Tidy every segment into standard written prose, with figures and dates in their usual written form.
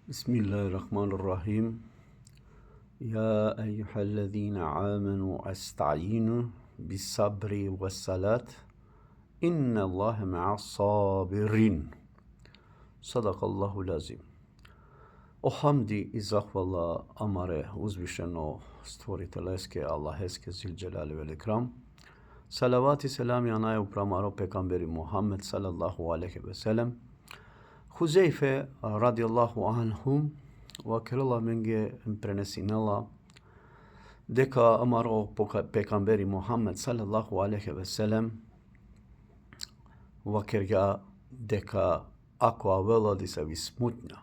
بسم الله الرحمن الرحيم. يا أيها الذين آمنوا استعينوا بالصبر والصلاة إن الله مع الصابرين. صدق الله العظيم. O hamdi i zahvala amare uzvišeno stvoriteljeske Allaheske zilđelali velikram. Salavat i selam janaj upramaro pekamberi Muhammed sallallahu aleyhi ve sellem. Huzeyfe radijallahu anhum vakirala menge prenesinela дека амаро пекамбери Мухаммед салаллаху алейхи ве селем вакерга дека ако авела дисави смутња,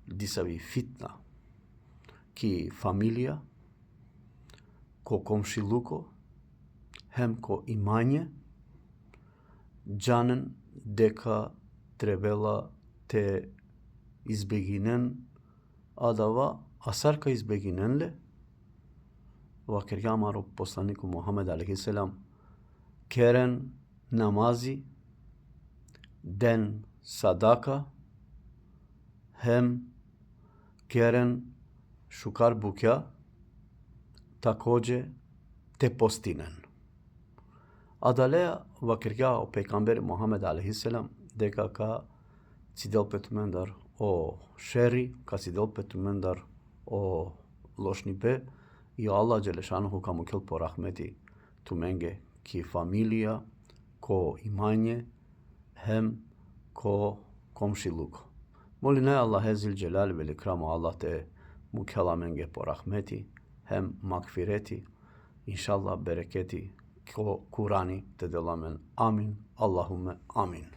дисави фитна ки фамилија, ко комшилуко, хем ко имање, джанен дека требела те избегинен адава, асарка избегиненле, вакерга амаро посланику Мухаммед алейхи селам керен намази, ден садака, хем керен шукар букја, такоđe те постинен. Адалеја вакерга о пейгамбери Мухаммед алейхи селам дека ка цидел петумендар о шери, ка цидел петумендар о лошнипе, и Аллах Джелешануху камукел по рахмети туменге ки фамилија, ко имање, хем ко комшилуко. Моли не Аллах езил джелали великрамо Аллах те мукела менге по рахмети, хем макфирети, иншаллах берекети, ко Курани те деламен. Амин. Аллахуме амин.